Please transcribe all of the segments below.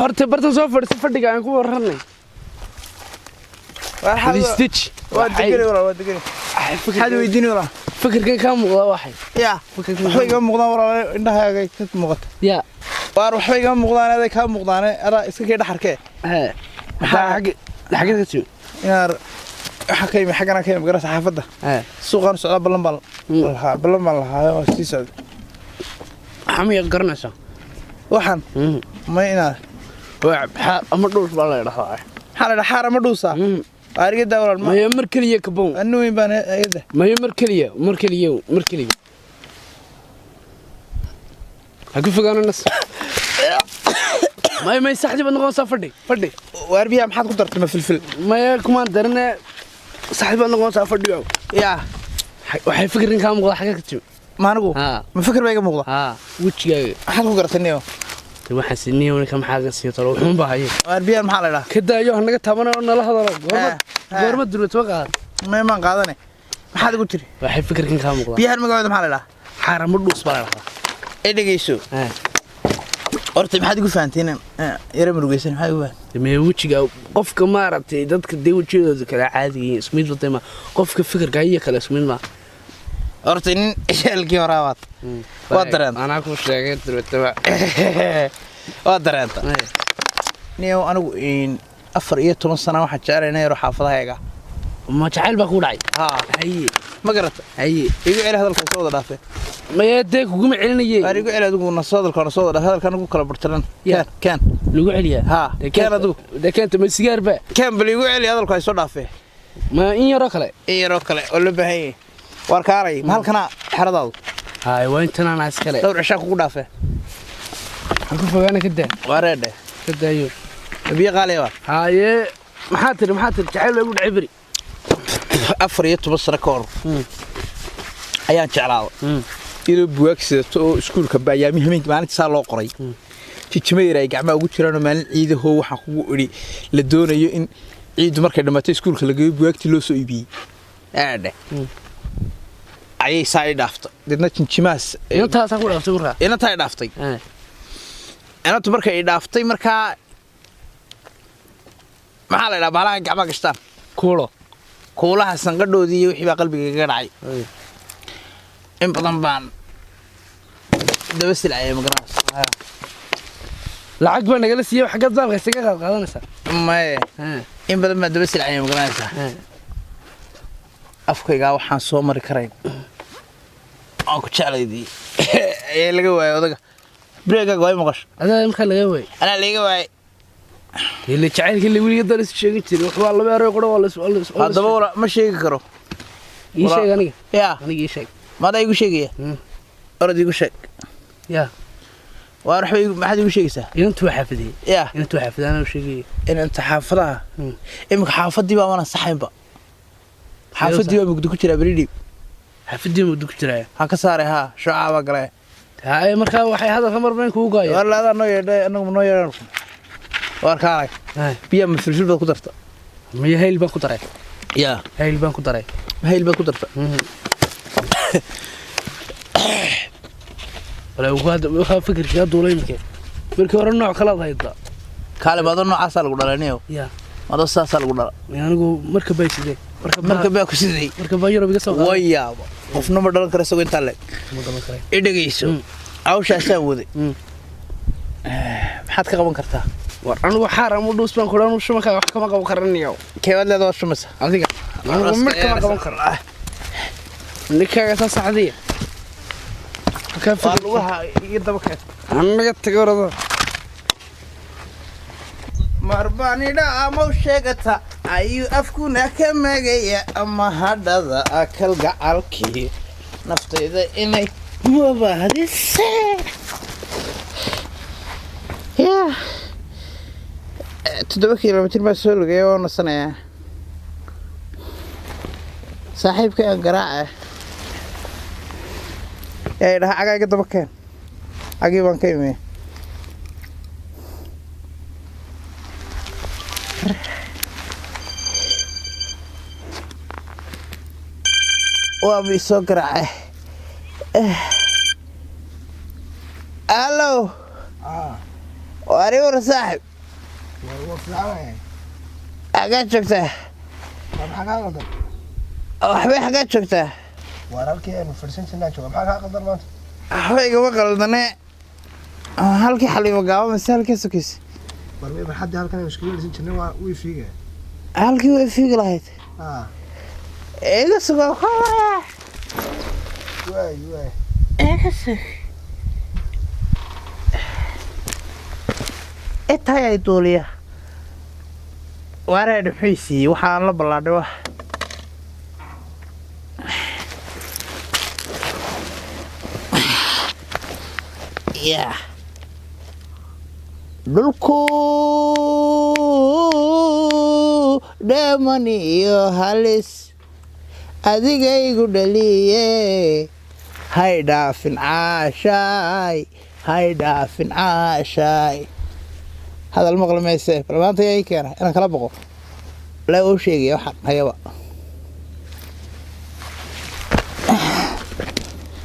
Horta bartan soo fadhiisa, fadhiga aan ku warranay. Stitch. Waa degani walaal, waa degani. Maxaad weydiini walaal? Fikirkan kaa muuqda waxay. Ya, waxba igama muuqdaan walaal, indhahaaga ka muuqata. Ya. Waar, waxba igama muuqdaan, aday kaa muuqdaane, adaa iska kee dhaxarkee. Hee. Maxaa xagga xagga ka timi? Inaar waxaa ka yimi xaggana ka yimi garas xaafadda. Hee. Suuqaan socdaa, ballan baan lahaa, ballan baan lahaayo oo sii socda. Maxaa miyaad garanaysaa? Waxaan ma inaad waa xaar ama dhuus baa la yidhahdaa. Maxaa la dhahaa? Xaar ama dhuusa? Waarigada walaal ma. Maya, mar keliya kabow. Anu weyn baan ayada. Maya, mar keliya, mar keliya, mar keliya. Ha ku fogaano nas. Maya, maya, saxdii baad noqonaysaa, fadhi, fadhi. Waar, biyaha maxaad ku dartay? Ma filfil? Maya, kumaan darane, saxdii baad noqonaysaa, fadhi. Yaa. Waxay fikirkan kaa muuqda xagga ka timi? Ma anigu? Haa. Ma fikir baa iga muuqda? Haa, wejigaaga. Maxaad ku garatay niyo? De waxaan sinniyo ninka maxaa ka sii talo wuxuun baa haye. Waar, biyahan maxaa la dhahaa? Ka daayo, ha naga taabanayo, nala hadalo. Goorma goorma durba qaad? May, maan qaadane. Maxaad igu tiri? Waxay fikirkan kaa muuqda. Biyahan magacooda maxaa la dhahaa? Xaar ama dhuus baa la dhahdaa. Ee, dhegeyso. Haa. Horta maxaad igu fahanteen? Yara murugeysan, maxaad igu fahanteen? Mee, wejiga qofka maaragtay, dadka dee wejiyadooda kale caadiga yihiin isku mid batay, ma qofka fikirka iyo kale isku mid ma. Horta nin ciyaalkii horaa baad. Waa dareenta. Anaa ku sheegay durbataba. Waa dareenta. Niyow, anigu 14 sana waxaan jeclay inaan yaro xaafadahayga. Ma jacayl baa ku dhacay? Haa. Haye. Ma garata? Haye. Igu celi hadalka, soo wada dhaafe. Maya, dee kuguma celinaye. Waar, igu celi adigu, na soo hadalka, na soo wada dhaafe hadalka, anigu kala bartaran. Ya. Keen, keen. Lagu celiyaa? Haa, keen adigu. Dee keenta, ma sigaar ba? Keen bal, igu celi hadalka, ay soo dhaafe. Ma in yaroo kale? In yaroo kale oo loo baahan yahay. Waar, kaalay, ma halkana xeradaadu? Haye, waa intan anaa iskale. Dhowr cishaa kugu dhaafe. Ha ku fogaana, ka daa. Waareedhe. Ka daayo. Biyo qaaliya waa. Haye, maxaa tiri, maxaa tiri? Jacayl baa igu dhacay beri. 14 sano ka hor ayaan jeclaaday iyadoo buwaag sidato oo iskuulka baayaami hameenkii maalintii saa loo qoray, jijimo yar ay gacmaha ugu jiraanoo maalin ciidahoo waxaan kugu idhi la doonayo in ciiddu markay dhammaatay iskuulka la geeyo buwaagtii loo soo iibiyey aadhe ayay saa i dhaaftay, deedna jinjimahaas. Inantaasaa ku dhaaftay markaa? Inantaa i dhaaftay. Inantu markay i dhaaftay markaa, maxaa la idhaha baalaha gacmaha gashtaan? Kuulo. Kuulaha sanqadhoodii iyo wixii baa qalbiga kaga dhacay. In badan baan daba silcayay, ma garanaysa? Lacag baa nagala siiyey, xaggaad baalka isaga qaad qaadanaysaa? Maye, in badan baan daba silcayay, ma garanaysaa? Afkaygaa waxaan soo mari karayn aan ku jeclaydii ayaa laga waayay odaga breegaaga waa i maqasho. Adaa markaa laga waayay? Anaa laga waayay. Ile jacaylkii la weliga dan isu sheegin jiray waxbaa laba eray qura waa la Haddaba wala ma sheegi karo. Ii sheeg aniga. Yaa. Aniga ii sheeg. Maadaa igu sheegaya? Orod, igu sheeg. Yaa. Waar, waxba maxaad igu sheegaysaa? Inantu waa xaafadiyey. Yaa. Inantu waa xaafadiyey, anaa u sheegayay. Inanta xaafadaha. Iminka xaafadii baa mana saxaynba, xaafadii baa mugdi ku jiraa beridhiib. Xaafadii mugdi ku jiraya? Waxaan ka saaray, haa, shucaa baa galay. Haye, markaa waxay hadalka marba in kugu gaaya. Waar, adaa noo yeedhay, anagu noo yeedhan. Waar, kaalay. Biyaa ma filfil baad ku darta? Miya, hayl baan ku daray. Yaa. Hayl baan ku daray. Ma hayl baad ku darta? Wala waxaa fikirkaa duulay iminka, markii hore nooc kalaad haydba. Kaale, maadoo noocaasaa lagu dhalay niyow? Ya. Maadoo saasaa lagu dhala? Anigu marka bay sidee? Marka baa ku sidey. Marka baa Yurub iga soo qaaday. Wayaaba, qofna ma dhalan karo isagoo intaa leeg. Ma dhalan karay. I dhegeyso, hawshaasaan waday. Maxaad ka qaban kartaa? War, anigu xaar ama dhuus baan kudhan, shumankaaga wax kama qaban karaniyo. Keebaad leeda waa shumaysa? Adiga anigu mid kama qaban karo, ninkaaga saa saxdiya. Waa lugaha iyo daba keen. Anaga tago orada. Marbanidha ama u sheegata ayuu afkuna ka magaya ama hadhada kalgacalkii naftayda inay mubahdise ya 7 kilomitir baa soo lugaya oo nasanayaa saaxiibka aan garaaca ee dhaha cagaa iga daba keen, cagii baan ka imi. Waaba isoo garaacay. Allo, wari war saaxib. Waa fiicanahay. Xaggaad joogtaa? Waa maxaa kaa qaldan? Waxbay, xaggaad joogtaa? Waar halkii aynu fadhiisan jirnaan jooga. Maxaa kaa qaldan maanta? Waxba igama qaldane. Halkii Xaliimo Gaabo mise halkii sukis? War may barxaddii halkan aynu iskugu fadhiisan jirnay waa wifiga. Halkii way fiigi lahayd. Ah. Iga sugo. Waay waay. Iga sug. Intaa ay duuliya. Waaree muxuu siiyey waxaan la ballaadhay wax. Yeah. Dhulku dheeman iyo halis adigaygu dhaliye, hay dhaafin caashaay, hay dhaafin caashaay. Hadal maqli mayse. Bal maanta yaa ii keena inaan kala boqo laa uu sheegaya waxaan hayaba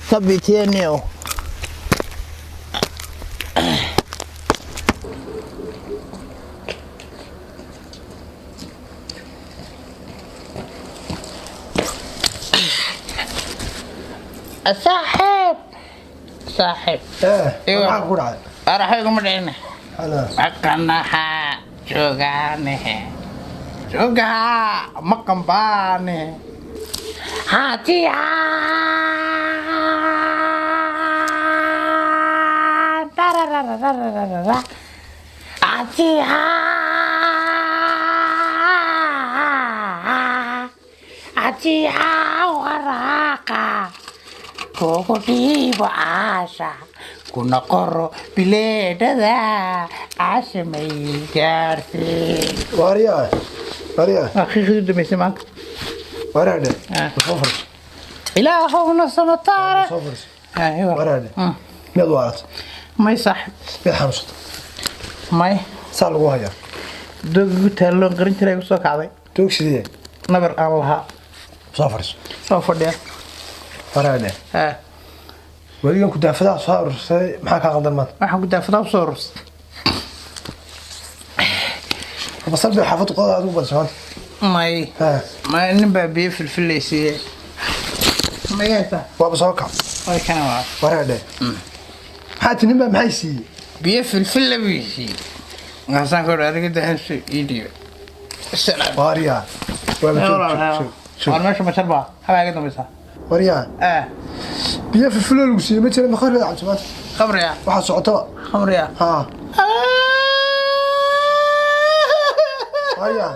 ka bitiyeniyow. Saaxiib, saaxiib. Eh. Iwa. Maxaa ku dhacay? Araxayguma dhicin. Hala. Maqanaha joogaane, joogaa maqanbaane haddii tarararararara haddii haddii waraaqa kugu dhiibo caasha kuna qoro bileedhada caasha may gaarsiin. Waaryaa. Waaryaa. Aqiiqdii u dambeysay maanta. Waaryaa dhe. Ah. Soo fadhiiso. Ilaahowna samataare. Soo fadhiiso. Waaryaa dhe. Miyaad waaratay? May saaxib. Miyaad xanuunsatay? May. Saa lagu hayaa. Dogigu taalloon qarin jiray igu soo kacday. Toog sidee? Nabar aan lahaa. Soo fadhiiso. Soo fadhiya. Waaryaa dhe. Ha. Wadigan ku daafadaha soo aruursaday, maxaa kaa qaldan maanta? Waxaan ku daafadaa usoo urursa. Basal bay xaafaddu qodada adigu badisay maanta. May. Ha. May, nin baa biyo filfilaysiiyey magaysa. Waaba soo kac. Way kana waa. Waaryaa dhe. Maxaa ti nin baa maxay siiyey? Biyo filfil buu siiyey, markaasaan ku idhi adiga dahansu ii dhiiba. Salaam. Waaryaa. Waaba joog joog joog. War meesha mashar baa habaa iga dambaysaa. Waaryaa. Eh. Biyo filfilo lagu siiyey ma jira, ma khamriga cabsi maanta? Khamriya. Waxaa socotaba. Khamriya. Haa. Waaryaa.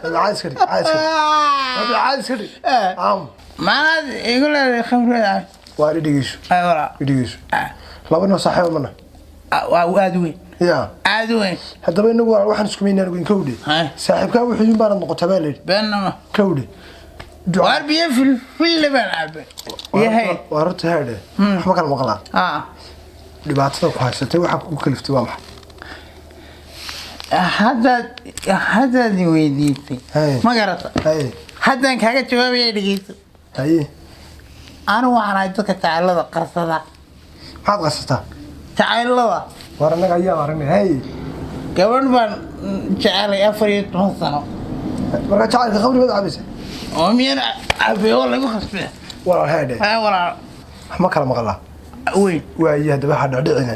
Caadi iska dhig, caadi iska dhig. Caadi iska dhig. Aam. Maanaad igu leedahay khamriga? Waar i dhegeyso. Ay walaa. I dhegeyso. Laba nin oo saaxiibo mana. Waa aad weyn. Yaa. Aad weyn. Haddaba inagu waa waxaan isku maynaan ogeyn kowdhe. Hay. Saaxiibkaa wuxuu yun baanad noqotaa baa layidhi. Beenama. Kowdhe. Waar biyo filfille baan cabay yahay. Waa horta haadhe. Waxba kala maqlaa. Ah. Dhibaatada ku haysatay waxaa kugu kaliftay waa maxay? Haddaad i weydiisay. Hay. Ma garata? Haye. Haddaan kaaga jawaabaya, dhegeyso. Haye. Anigu waxaan ahay dadka jacaylada qarsada. Maxaad qasataa? Jacaylada. Waar annaga ayaa aragnay. Haye. Gabadh baan jecelay 14 sano. Markaa jacaylka khamri baad cabaysa? Oo miyaan cabay oo lagu khasbay? Walaal haadhe. Haa walaal. Wax ma kala maqlaa. Weyn. Waaye haddaba ha dhadhicina.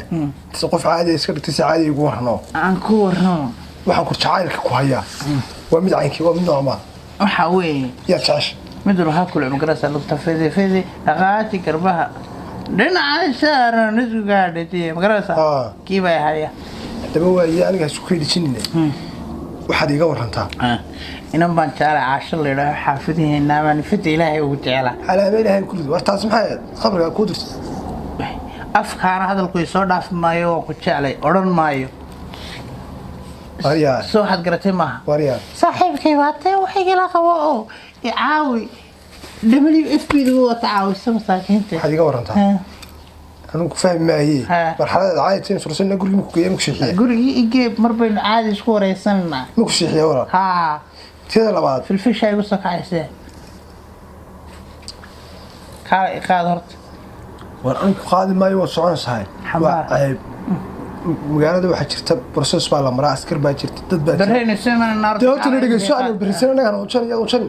Si qof caadi ah iska dhigtay si caadi igu warrano. Aan ku warramo. Waxaan ku jacaylka ku hayaa. Waa mid caynkii, waa mid noocmaa. Waxaa weeye. Yaad jecesha. Mid walba kule magarasa lugta fede fede dhaqaati garbaha dhinaca saaran isku gaadhatiye magarasa. Ah. Kii baa haya. Haddaba waaye aniga ha isku keydhijinine. Waxaad iiga warrantaa. Inan baan jeclay, caasho la yidhaaho, xaafidaheenaa baan fida ilaahay ugu jeclaa. Calaama ilaahay ku rido. War taas maxay ahayd? Khamrigaa kuu dirtay. Afkaana hadalku isoo dhaafi maayo, waan ku jeclay odhan maayo. Waaryaa. Soo waxaad garatay maaha? Waaryaa. Saaxiibkay baatee waxigala qabo oo i caawi, WFP lagu wata caawisa masaakiinta. Waxaad iiga warrantaa. Anigu ku fahmi maayee. Ha. Marxaladaad caadi tahay sursanna gurigii ma ku geeya, ma ku sheexiya? Gurigii igeeb, mar baynu caadi isku wareysananaa. Ma ku sheexiya walaal? Haa. Tiyada labaad. Filfisha igu soo kacaysee, kaala iqaad horta. War anigu ku qaadi maayo, waad soconaysahay. Xambaar. Waa ceeb. Magaalada waxaa jirta process baa la maraa, askar baa jirta, dad baa jirta. Dareen ismana naar. Dee horta na dhegeyso, aan berisan anagaan ujan iyo ujan.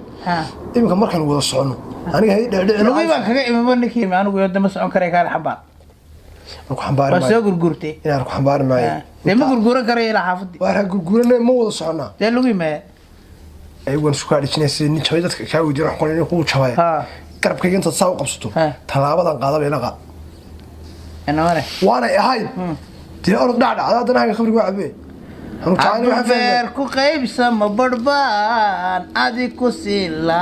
Iminka markaan wada socono aniga hay dhecdhecin. Lugii baan kaga imimo ninkii anigu yada ma socon karay, kaale xambaar. Aan ku xambaari waa maayo. Soo gurgurtay. Inaan ku xambaari maayo. Dee ma gurguran karayo ilaa xaafadii. Waar ha gurguranay, ma wada soconaa? Dee lugii maya. Ayagoon isku kaa dhejinaysa nin jabay dadka kaa weydiin wax qoran inuu kuu jabay. Ha. Garabkayga intaad saa u qabsato. Ha. Tallaabadan qaadaba ila qaad. Inamare. Waanay ahayn dee orod dhacdhac haddana haga khamriga waa cabee. Hanu jacayl waxaan fahmay. Beer ku qaybsama badhbaan adi ku siila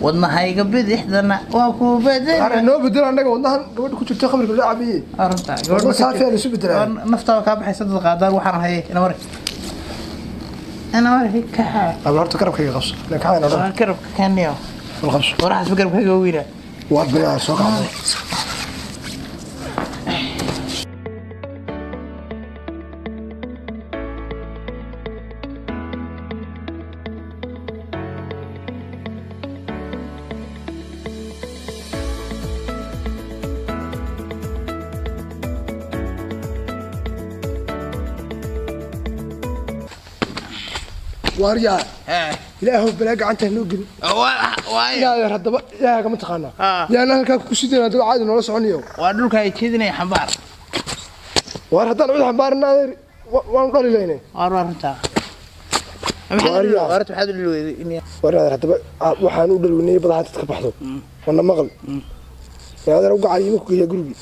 wadnahayga bidixdana waa ku bedel. Waar noo bedel annaga wadnahan gabadha ku jirta khamriga loo cabiye. Arunta. Wadna saafi aa laisu bedelaa. Naftaada kaa baxaysa dad qaadaan waxaan hayay inamare inamare kaxa. Abla horta garabkayga qabso ila kaxayna odhan. Waan garabka kaniyo. Bal qabso. Waraxasba garabkayga weyna. Waad banaa soo kacday. Waaryaa, ilaahow balaa gacanta noo gelin. Waayo. Ilaahay haddaba ilaahay kama taqaanaa. Ah. Yaana halkaa ku sideen haddaba caadi noola soconayo. Waa dhulka ay jeedinaya xambaar. Waar haddaan cid xambaarina adeer waanu dhali laynay. Waar waa runtaa. Waaryaa. Waarta maxaad u dhili weyday? Waar adeer haddaba waxaan u dhalweynay badaha dadka baxdo wana maqal yaa adeer u gacay ma ku geeyaa gurigii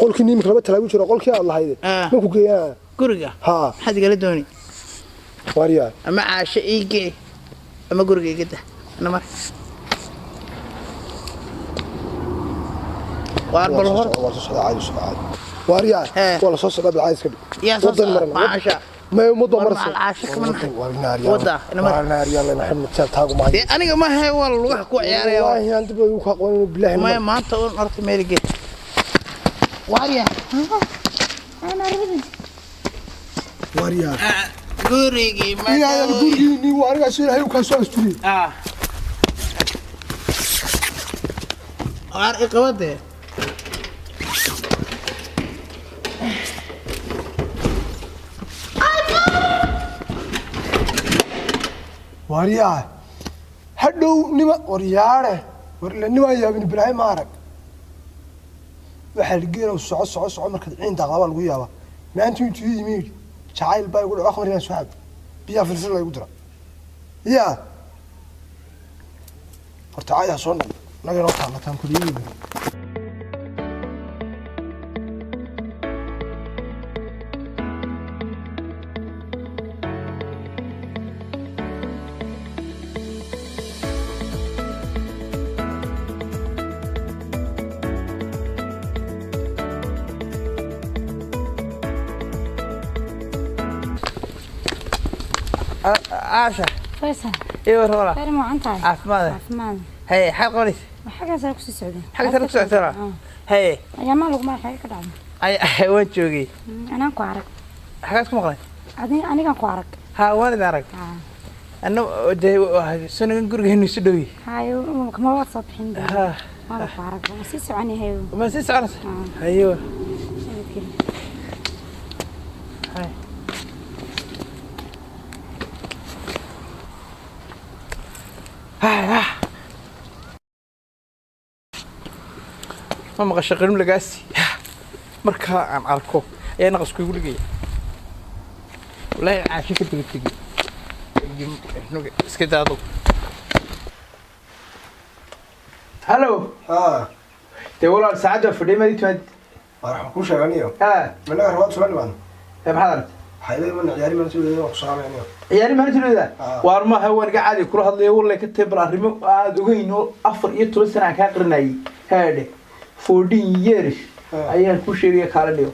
qolkii niimka laba talaagu jiro qolkii aad lahayde. Ah. Ma ku geeyaa? Guriga. Haa. Maxaad igala dooni? Waaryaa. Ama caasho ii gee ama guriga iga dah ana mar waar bal hor. Waa soo socdaa caadi, soo caadi waaryaa. Eh. Waa la soo socdaa bal caadi iska dhig. Yaa soo Wadan socda? marana. Macaasha. May ummadda War maraysa. macal caasho kama naxay. Waar naaryaa. Wada, ina mar. Waar naaryaa lana xidhna jeeb taagu maayo. Dee aniga ma hayo waa lugaha ku ciyaaraya. Wallaahi aan dib ugu aqoon bilaahi. Maya maanta un horta meel gee waarya. Waaryaa. Gurigii ma Ilaahay gurigiinii waa anigaas ilaahay u kaa soo asturiyey. Ah waar iqabadee. Waaryaa hadhow nima waryaare war ila nimaa yaabin bilaahi ma arag waxaa la geenow soco soco soco markaad ciin daaqdaa baa lagu yaabaa maanta intuu ii yimi yidhi jacayl baa igu dhaco khamrigaan soo cab biyaa filfil la igu dira yaa horta caadi ha soo noqdo naga inoo taalataan kuliyadiina. Caasha. Faysal, iyo war wala. khayr ma wacan tahay? Caafimaad. Caafimaad. Haye xaad qabanaysa? Xaggaa sare kusii socday. Xagga sare ku socotay? Haye. Ayaamaa laguma xagga ka dhacday. Ay waan joogay. Anaan ku arag. Xagaad ku maqlay? Anigaan ku arag. Haa waan idin arag. Anna dee sanagan gurigeenu isu dhow yahay. Hayo kama waad soo bixin. Ha. Waaba ku arag. Waan sii soconahay. Ma sii soconaysa? Haye. Nabadgelyo. Haye. Haye. Ma maqashay qirim lagaasi markaa aan arko ayaa naqasku igu dhigaya wallaahi caasho ka daba tegey iska daado. Hallo. Haa. Dee walaal saacadda waa fadhiya maad ii timaad. Waar waxaan kuu sheeganiyo. Haa. Managa rabaad soo dhimaan. Ee maxaad aragtay? Waxay leeyihiin mana ciyaari mana soo leeyihiin wax ku salaamaynaya. Ciyaari maalinta leedaa. Ah. Waar maaha waan iga caadi kula hadlayo wallahi ka tee bal arrimo aad ogeyn oo 14 sano aan kaa qarinayay haadhe 14 years Ah. ayaan ku sheegaya kaala dhigo.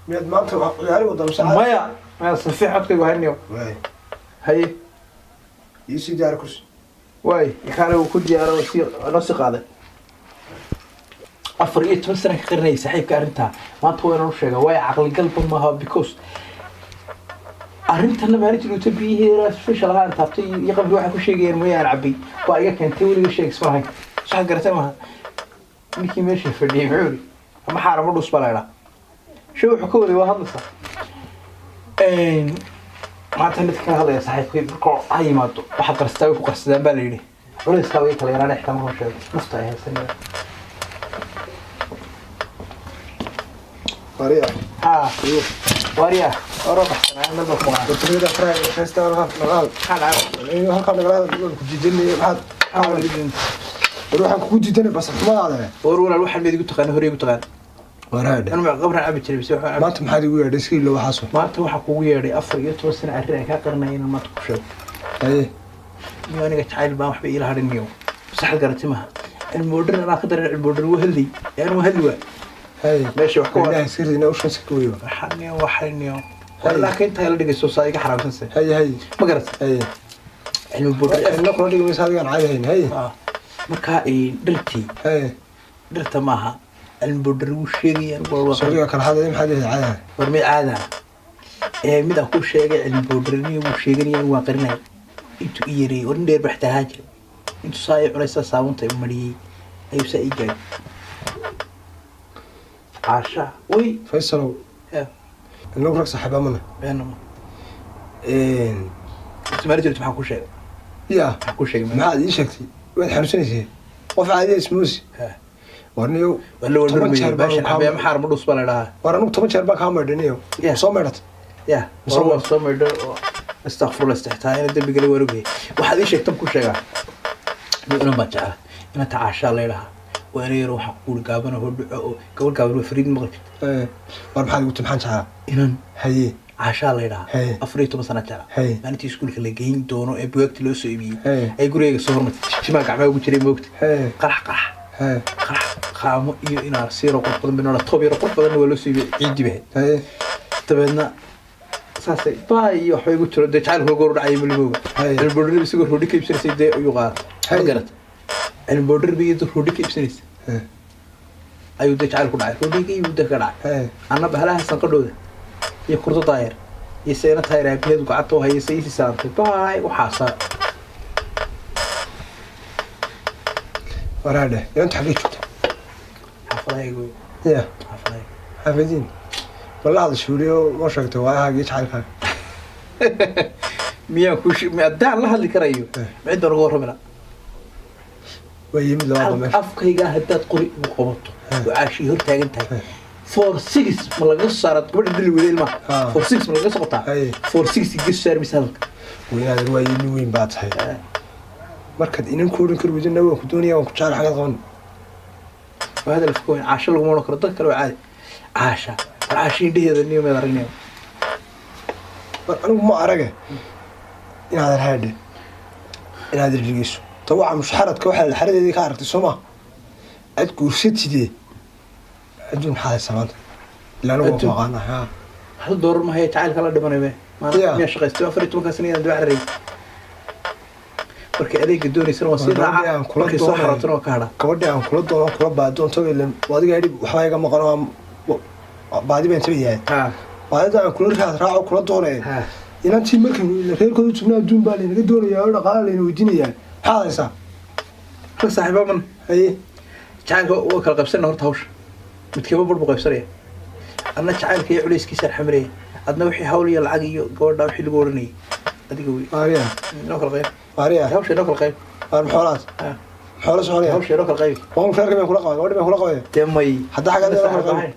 Miyaad maanta wax ciyaari wadaa mise caadi? Maya maya safiix codkaygu haynayo. Waay. Haye. Ii sii diyaari kursi. Waay kaale uu ku diyaaro oo sii noo sii qaaday 14 sano ka qarinayay saaxiibka arrintaa maanta waa inaan u sheegaa waayo caqligalba maaha because arrintana maalintii dhuuta biyiheeda special ahaan taabtay iyo qabri waxay ku sheegayeen mooyaan cabay waa iga keentay weliga sheeg isma lahayn sax garatay maaha ninkii meesha fadhiyay muxuu yidhi ama xaaramo dhus baa la idhaa shay wuxuu ka waday waa hadlaysaa. Maanta mid kala hadlaya saaxiibkay markuu ha yimaado waxaad qarsataa way ku qarsadaan baa la yidhi culayskaa way kala yaraanaya xitaa markuu sheego nafta ay haysanaya. Maria. Haa wariya oro baxsanaa meel baa ku maqan. Batriyada faraha haysta halkaa nagaal. Maxaa dhacay? Halkaa nagalaada ku jiidanaya maxaad war waxaan kugu diidanay basarxumadaada. War walaal waxaan mid igu taqaana hore igu taqaan. Waraadhe. Anu ma qabran cabi jiray bise waxaan maanta maxaad igu yeedhay iska ilo waxaas. Maanta waxaa kugu yeedhay 14 sano arrin aan kaa qaranaya inaan maanta ku sheego. Haye. Niyo aniga jacayl baan waxba iila hadhin niyo. Saxad garati maaha. Cilmi anaa ka daran cilmi wuu hadlay. Yaani wuu hadli waa. Haye. Meesha wax ka war. Ilaahay iska ridina ushan iska weyo. Waxaan niyo waxaan niyo. Laakiin intaa la dhigayso saa iga xaraamsanse. Haye haye. Ma garat? Haye. Cilmi boodhar. Ilna kula dhigi maysa adigaan caadi hayn. Haye. Marka dhirtii. Haye. Dhirta maaha. Cilmi boodhar wuu sheegaya anigu waa. Sawirka kala hadlay maxaad yahay caadi. War mid caada. Mid aan ku sheegay cilmi boodharniyo wuu sheeganaya waan qarinaya. Intuu i yareeyay war nin dheer baa xitaa ahaan jiray. Intuu saa i cunaysa saabuunta i mariyay ayuu saa ii gaadhay. Caasha way. Faysalow. Inagu rag saaxiiba mana. Beenama. Ismaali jirto maxaa ku sheegay? Ya. Maxaa ku sheegay? Maxaad ii sheegtay? Waad xanuunsanaysay. Qof caadi ah ismoosi. War niyow. Wala war nurmay baashan xabee maxaar ma dhus baa la dhahaa. War anigu 10 jeer baan kaa maydhay niyow. Soo maydhat. Ya. War soo maydho oo astaghfirullah istixtaa ina dambi galay waan ogyahay. Waxaad ii sheegtan ku sheegaa. Mid inan baan jeclaa. Inanta caashaa la dhahaa. Waa inay yar waxa ku gaaban oo dhuco oo gabadh gaaban oo fariid maqal jirta. War maxaad igu timxaan jeclaa? Inan. Haye. Caashaa la dhahaa. 14 sano jeclaa. Maalintii iskuulka la geyn doono ee buugaagta loo soo iibiyey. Ay gurigayga soo hormartay. Jimaa gacmaha ugu jiray moogta. Qarax qarax. Qarax qaamo iyo inaar siiro qurux badan bay noola toob yaro qurux badanna waa loo soo iibiyey ciidii bahayd. Dabeedna saasay baa iyo waxba igu jiro dee jacaylku goor u dhacay malimooga. Cilmi boodhar isagoo roodhi ka iibsanaysay dee ayuu qaatay. Ma garat? Cilmi boodhar bay iyadoo roodhi ka iibsanaysay. Ayuu dee jacaylku dhacay. Roodhiga iyo dee ka dhacay. Anna bahalaha sanqadhooda iyo kurdo daayar iyo seena taayir aabaheedu gacanta u hayay say isii saartay. Baay waxaasaa. Waraadhe, inanta xaggee joogta? Xaafadahayga wey. Ya. Xaafadahayga. Xaafadiin. Walla hadashay weli oo ma sheegtay waayahaaga iyo jacaylkaaga. Miyaan ku haddaan la hadli karayo ma cid baan uga warrami lahaa. Waa yimid labaad meesha. Afkaygaa haddaad qori ugu qabato oo caashii hor taagan tahay. 4-6 ma laga soo saaraa gabadha dili weyda ilmaha. 4-6 ma laga soo qabtaa? 4-6 iga soo saari maysa hadalka. Weynaadan waa yimid weyn baa tahay. Markaad inan ku odhan kari weydina waan ku doonayaa waan ku jecel xagaad qaban. Waa hadal afka weyn caasho laguma odhan karo dad kale waa caadi. Caasha war caasha indhaheeda niyo meed aragnaya. War anigu ma arage inaadan haadhe inaad dhegeyso. Tawaca musharadka waxa la xaradeedii ka aragtay Soomaa. Aad guursatidee adduun maxaa haysaa maanta? Ilaa anigu waan ku aqaanaa. Haa. Hal doorar ma haya jacaylka la dhimanay be. Miyaa shaqaystay 14 sano inaan daba cararayay. Markay adeegga doonaysana waan sii raacaa. Markay soo xarootana waan ka hadhaa. Gabadhii aan kula doono kula baadoonto ileen adiga idhi waxba iga maqan oo baadi baan tabayahay. Baadida aan kula raad raaco kula doonay. Inantii markan reerkooda joognaa adduun baa laynaga doonayaa oo dhaqaale layna weydiinayaa. Maxaad haysaa? Rag saaxiiba man. Haye. Jacaylka waa kala qaybsanaa horta hawsha. Midkiiba bar buu qaybsanaya. Anna jacaylka iyo culayskiisaan xamilaya. Adna wixii hawl iyo lacag iyo gabadha wixii lagu oranayay. Adiga wey. Maariya. Inoo kala qayb. Maariya. Hawsha inoo kala qayb. Waar maxoolaad? Maxoola soconaya? Hawsha inoo kala qayb. Waan reerka baan kula qabay, gabadhi baan kula qabay. Dee may. Hadda xagga adiga kala qayb.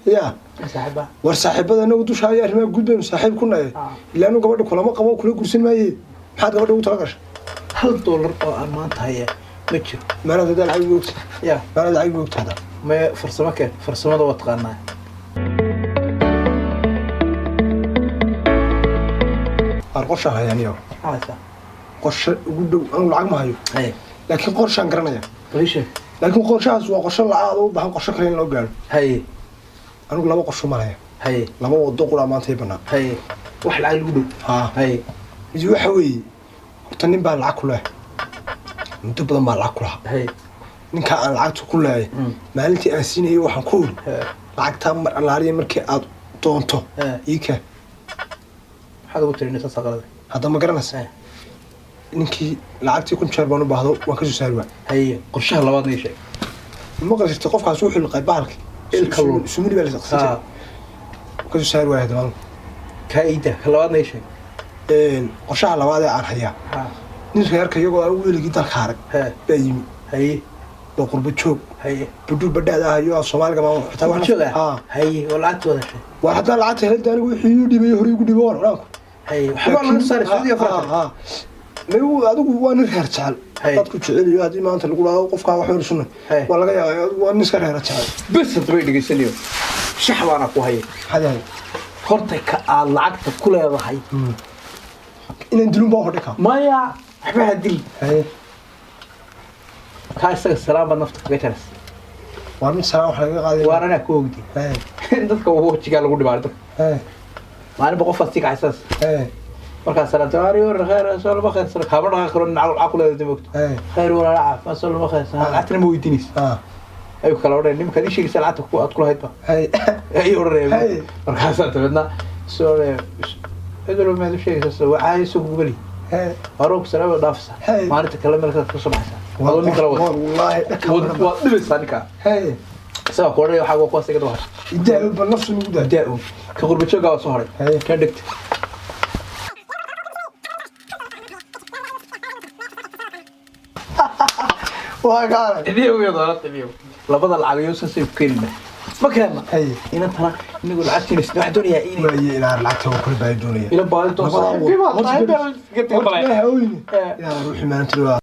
Ya. Saaxiiba. War saaxiibada inagu dusha ayaa arrimaha guud baynu saaxiib ku nahay. Ilaa anu gabadha kulama qabo kula guursan maaye. Maxaad gabadha ugu tala gashay? $1 oo aan maanta haya ma jiro. Maanaad haddaa lacag ugu ogtahay? Ya. Maanaad lacag ugu ogtahay hadda? Ma farsamo keen, farsamada waa taqaanaa. Waar qorshaan hayaa niyow. Maxaa haysaa? Qorshe ugu dhow anigu lacag ma hayo. Haye. Laakiin qorshaan garanaya. Bal ii sheeg. Laakiin qorshahaas waa qorshe lacag u baahan qorshe kale in loo gaaro. Haye. Anigu laba qorsho ma haya. Haye. Laba wado qura maanta ay bannaan. Haye. Wax lacag lagu dhow. Haa. Haye. Mid waxa weeye horta nin baan lacag ku leeyahay. Muddo badan baan lacag ku lahaa. Haye. Ninka aan lacagta ku leeyahay maalintii aan siinayay waxaan ku uri lacagtaa mar allaaliya markii aad doonto ii keen. Maxaad ugu tirinaysaa saqalada? Hadda ma garanaysaa? Ninkii lacagtii 1000 jeer baan u baahdo waan ka soo saari waayay. Haye. Qorshaha labaadna ii sheeg. Ma maqli jirtay qofkaas wuxuu liqay bahalkii. Ilka luun. Sumuni baa la liqsan jiray. Ka soo saari waayay hadda maalin. Kaa iida ka labaadna ii sheeg. Qorshaha labaad ee aan hayaa, nin reerka iyagoo aan weligii dalka arag baa yimi. Waa qurbo joog. Budhuu badhaada ah iyo af Soomaaliga maamul xitaa wax. Joog ah. Haye, oo lacagta wada heshay. Waar haddaan lacagta helay anigu wixii ii dhibay hore igu dhibay waan odhanku. Haye, waxbaa laga saaray Sacuudiga farta. Mayu adigu waa nin reer jecel. Dadku jecel iyo haddii maanta lagu dhahdo qofkaa wax yar sunna waa laga yaabaa, adigu waa nin iska reer jecel. Bes hadda bay dhegeysanayo, shax baana ku haya. Maxaad yahay? Horta ka aad lacagta ku leedahay inaan dilun baa hodhi kaa. Maya, waxba ha dil. Kaa isaga salaam baad nafta kaga jaraysa. Waa mid salaam wax lagaga qaaday. Waar anaa ku ogdi dadka wajigaa lagu dhibaa dadka. Maalinba qofaad sii kacaysaas. Markaa salaamta, waari war khayr soo lama khayr soo kaama dhaqan karo dhinaca lacag ku leedahay moogto. Khayr walaala, caafimaad soo lama khayr lacagtana ma weydiinaysa. Ayuu kala odhanaya nimankaad ii sheegaysa lacagta ku aad ku lahayd ba ayuu odhanaya. Markaasaa dabeedna soo odhanaya cid walba maad u sheegaysaa wacaaya soo kugubali aroog salaam dhaafaysa. Maalinta kale meel kale kasoo baxaysa adoo nin kala wada. Wallaahi dhaka. Waad dhibaysaa ninkaa. Isagaa ku odhanaya waxaa waa kuwaas iga daba. Idaa bal nafsu nagu daa. Daa ka qurba jooggaa waa soo haray kan dhegta. Waa gaalay. Labada lacag saasay ku keenina ma keenna inantana inagu lacagtiina waxaan doonayaa inay waaye inaan lacagta waa kula baahi doonaya. Ila baadi doon. Horta, ilaaha oyne inaan ruuxii maalinta.